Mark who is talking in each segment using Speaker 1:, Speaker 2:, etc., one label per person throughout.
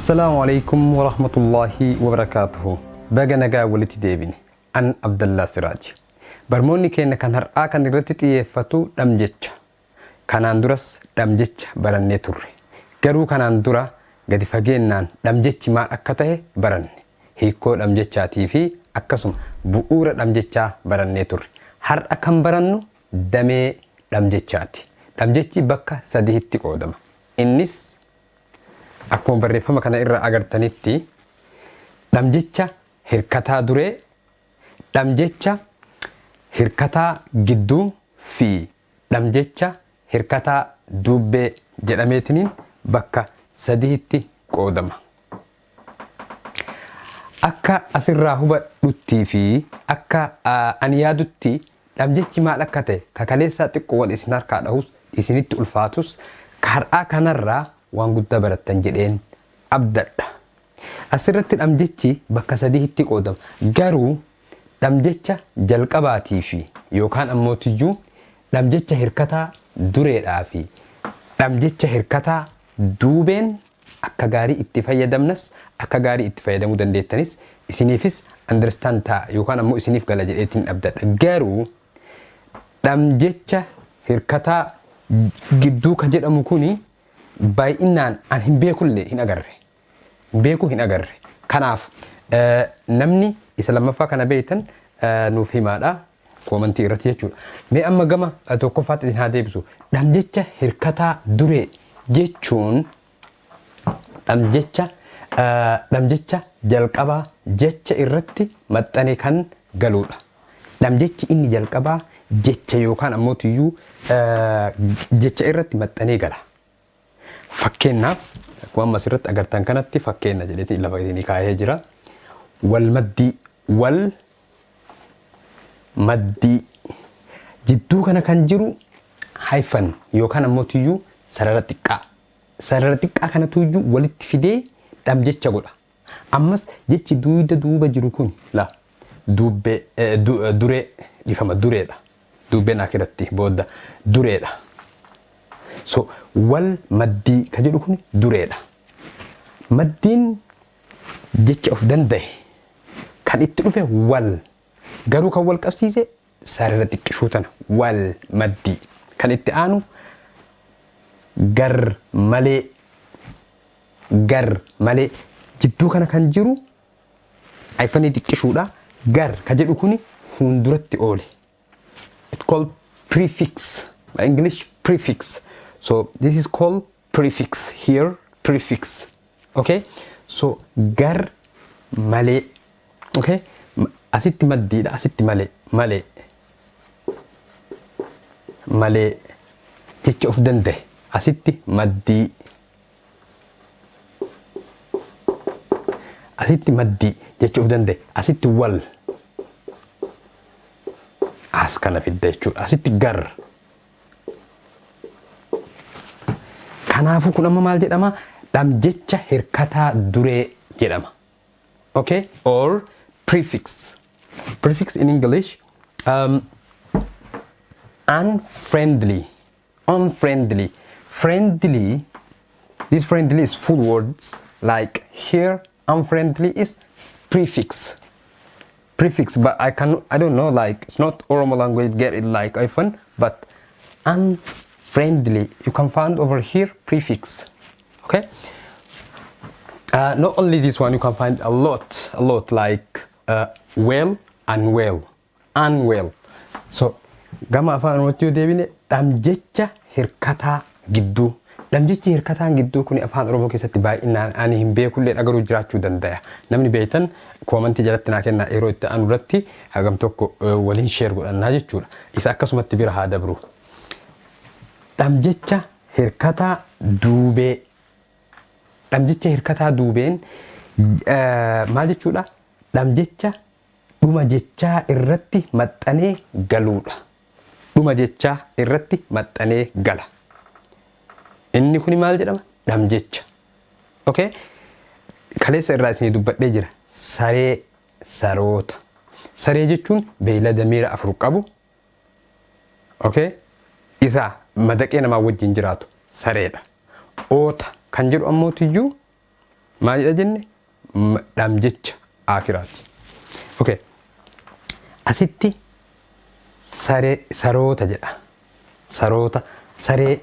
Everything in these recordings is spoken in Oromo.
Speaker 1: Assalaamu alaikum warahmatullaahi wabarakaatuhu. Baga nagaa walitti deebine. An Abdallaa Siraaji. Barmoonni keenya kan har'aa kan irratti xiyyeeffatu dhamjecha. Kanaan duras dhamjecha barannee turre. Garuu kanaan dura gadi fageennaan dhamjechi maal akka tahe baranne. Hiikkoo dhamjechaatii fi akkasuma bu'uura dhamjechaa barannee turre. Har'a kan barannu damee dhamjechaati. Dhamjechi bakka sadihitti qoodama. Innis akkuma barreeffama kana irraa agartanitti dhamjecha hirkataa duree, dhamjecha hirkataa gidduu fi dhamjecha hirkataa duubbee jedhameetiniin bakka sadihitti qoodama. Akka asirraa hubadhuttii fi akka ani yaadutti dhamjechi maal akka ta'e ka kaleessaa xiqqoo wal isin harkaa dhahus isinitti ulfaatus ka har'aa kanarraa waan guddaa barattan jedheen abdadha. Asirratti dhamjechi bakka sadiitti qoodama. Garuu dhamjecha jalqabaatii fi yookaan ammootiyyuu dhamjecha hirkataa dureedhaa fi dhamjecha hirkataa duubeen akka gaarii itti fayyadamnas, akka gaarii itti fayyadamuu dandeettanis, isiniifis understand ta'a yookaan ammoo isiniif gala jedheetiin abdadha. Garuu dhamjecha hirkataa gidduu ka jedhamu kuni baay'inaan an hin beekullee hin agarre. Beekuu hin agarre. Kanaaf namni isa lammaffaa kana beektan nuuf himaadha. Koomantii irratti jechuudha. Mee amma gama tokkoffaatti isin haa deebisu. Dhamjecha hirkataa duree jechuun dhamjecha jalqabaa jecha irratti maxxane kan galuudha. Dhamjechi inni jalqabaa jecha yookaan ammoo tiyyuu jecha irratti maxxanee gala. Fakkeenyaaf, akkuma amma asirratti agartan kanatti fakkeenya jedheeti lafa isinii kaa'ee jira. Wal maddii, wal maddii jidduu kana kan jiru hyphen yookaan ammoo tiyyuu sarara xiqqaa. Sarara xiqqaa kanatu iyyuu walitti fidee dhamjecha godha. Ammas jechi duuda duuba jiru kun la duubbee, duree, dhifama, dureedha. Duubbeen akiratti booda dureedha. So wal maddii ka jedhu kun dureedha. Maddiin jecha of danda'e kan itti dhufe wal, garuu kan wal qabsiise sarara xiqqishuu tana, wal maddii. Kan itti aanu gar malee. Gar malee jidduu kana kan jiru hyphenii xiqqishuudha. Gar ka jedhu kuni fuulduratti oole. It called prefix by English, prefix. So this is called prefix here, prefix. Okay, so gar malee. Okay, asitti maddiidha, asitti malee, malee, malee jecha of danda'e, asitti maddii, asitti maddii jecha of danda'e, asitti wal as kana fidda jechuudha, asitti gar. Kanaafuu kun amma maal jedhama? Dhamjecha hirkataa duree jedhama. Okay, or prefix. Prefix in English, unfriendly, unfriendly, friendly. This friendly is full words. Like here, unfriendly is prefix, prefix, but I can, I don't know, like it's not Oromo language get it like iPhone, but unfriendly you can find over here, prefix. Okay, not only this one, you can find a lot, a lot, like well, unwell, unwell. So gama afaan Oromootti yoo deebine, dhamjecha hirkataa gidduu. Dhamjechi hirkataan gidduu kun afaan Oromoo keessatti baay'inaan ani hin beekullee dhagaruu jiraachuu danda'a. Namni beektan koomantii jalatti naa kennaa, yeroo itti aanu irratti hagam tokko waliin share godhannaa jechuudha. Isa akkasumatti bira haa dabru. Dhamjecha hirkataa duubee. Dhamjecha hirkataa duubeen maal jechuudha? Dhamjecha dhuma jechaa irratti maxxanee galuudha. Dhuma jechaa irratti maxxanee gala. Inni kuni maal jedhama? Dhamjecha. Okay? Kaleessa irraa isinii dubbadhee jira. Saree, saroota. Saree jechuun beeylada miila afur qabu. Okay? Isa madaqee namaa wajjin jiraatu sareedha. Oota kan jedhu ammootiyyuu Maalidha jenne? Dhamjecha akiraati. Okay. Asitti saree, saroota jedha. Saroota, saree,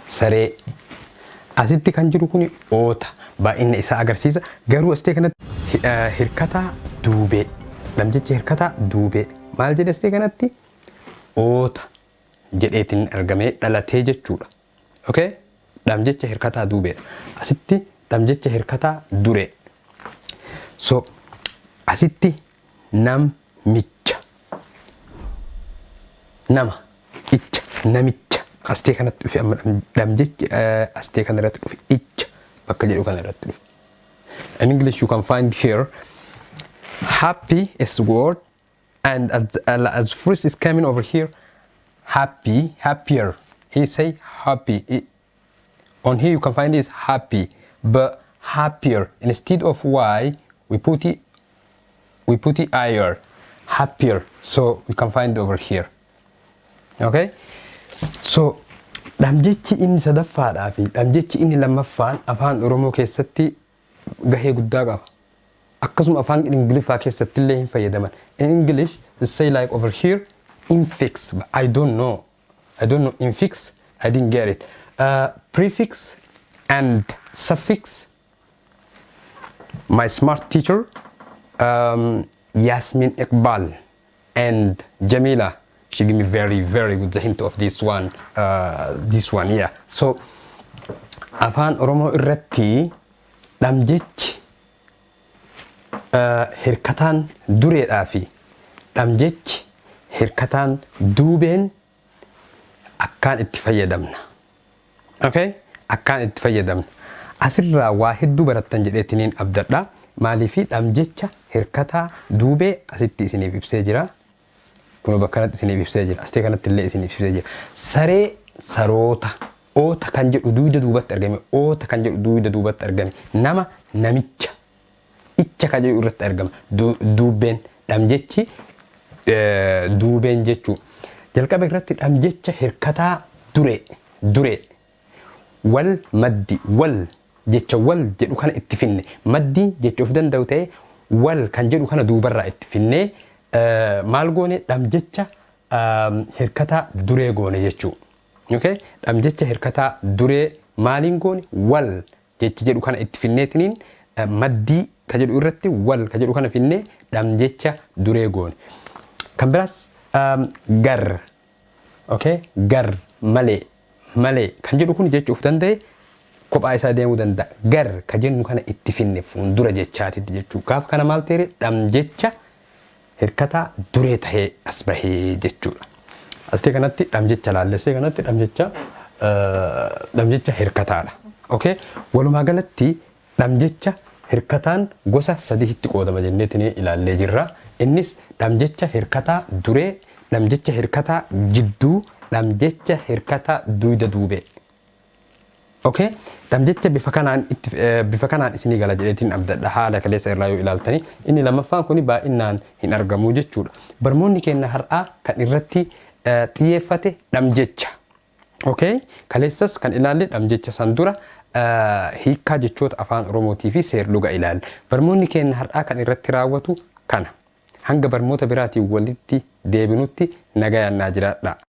Speaker 1: saree. Asitti kan jiru kuni oota, baay'ina isaa agarsiisa. Garuu asitee kanatti hirkataa duubee. Dhamjechi hirkataa duubee. Maal jedhe asitee kanatti? Oota jedheetiin argamee dhalatee jechuudha. Okay? Dhamjecha hirkataa duubeedha. Asitti dhamjecha hirkataa duree. So asitti namicha. Nama icha, namicha astee kanatti dhufe. Amma dhamjechi astee kana irratti dhufe, icha bakka jedhu kana irratti dhufe. In English you can find here happy is word and as first is coming over here happy, happier. He say happy. On here you can find is happy, but happier, instead of y we put it ir, happier. So we can find over here. Okay, so dhamjechi inni sadaffaadhaa fi dhamjechi inni lammaffaan Afaan Oromoo keessatti gahee guddaa qaba. Akkasuma Afaan Ingiliffaa keessatti illee hin fayyadaman. In English they say like over here infix, but I don't know, I don't know infix, I didn't get it. Prefix and suffix, my smart teacher Yasmin Iqbal and Jamila, she give me very very good hint of this one, this one, yeah. So Afaan Oromoo irratti dhamjechi hirkataan dureedhaa fi dhamjechi hirkataan duubeen akkaan itti fayyadamna. Okay? Akkaan itti fayyadamna. Asirraa waa hedduu barattan jedheetiniin abdadha. Maaliifi dhamjecha hirkataa duubee asitti isiniif ibsee jira. Kun bakka kanatti isiniif ibsee jira. Asitee kanatti illee isiniif ibsee jira. Saree, saroota. Oota kan jedhu duuda duubatti argame. Oota kan jedhu duuda duubatti argame. Nama, namicha. Icha kan jedhu irratti argama. Duubeen dhamjechi duubeen jechuu. Jalqaba irratti dhamjecha hirkataa duree, duree. Wal maddi, wal, jecha wal jedhu kana itti finne. Maddi jecha of danda'u ta'e, wal kan jedhu kana duubarraa itti finnee maal goone? Dhamjecha hirkataa duree goone jechuu. Okay? Dhamjecha hirkataa duree maaliin goone? Wal jecha jedhu kana itti finneetiniin, maddii ka jedhu irratti wal ka jedhu kana finnee dhamjecha duree goone. Kan biraas gar, okay? Gar malee, malee kan jedhu kun jecha of danda'e kophaa isaa deemuu danda'a. Gar ka jennu kana itti finne fuuldura jechaatitti jechuu. Gaaf kana maal ta'e? Dhamjecha hirkataa duree tahee as bahee jechuudha. Asitee kanatti dhamjecha laallessee kanatti dhamjecha hirkataadha. Okay? Walumaa galatti dhamjecha hirkataan gosa sadiitti qoodama jenneetiin ilaallee jirra. Innis dhamjecha hirkataa duree, dhamjecha hirkataa jidduu, dhamjecha hirkataa duyda duubee. Okay? Dhamjecha bifa kanaan isinii gala jedheetiin abdadha, haala kaleessa irraa yoo ilaaltanii. Inni lammaffaan kuni baay'inaan hin argamu jechuudha. Barmoonni keenya har'aa kan irratti xiyyeeffate dhamjecha. Okay? Kaleessas kan ilaalle dhamjecha, san dura hiikkaa jechoota Afaan Oromootii fi seerluga ilaalle. Barmoonni keenya har'aa kan irratti raawwatu kana. Hanga barmoota biraatiin walitti deebinutti nagayaan naa jiraadha.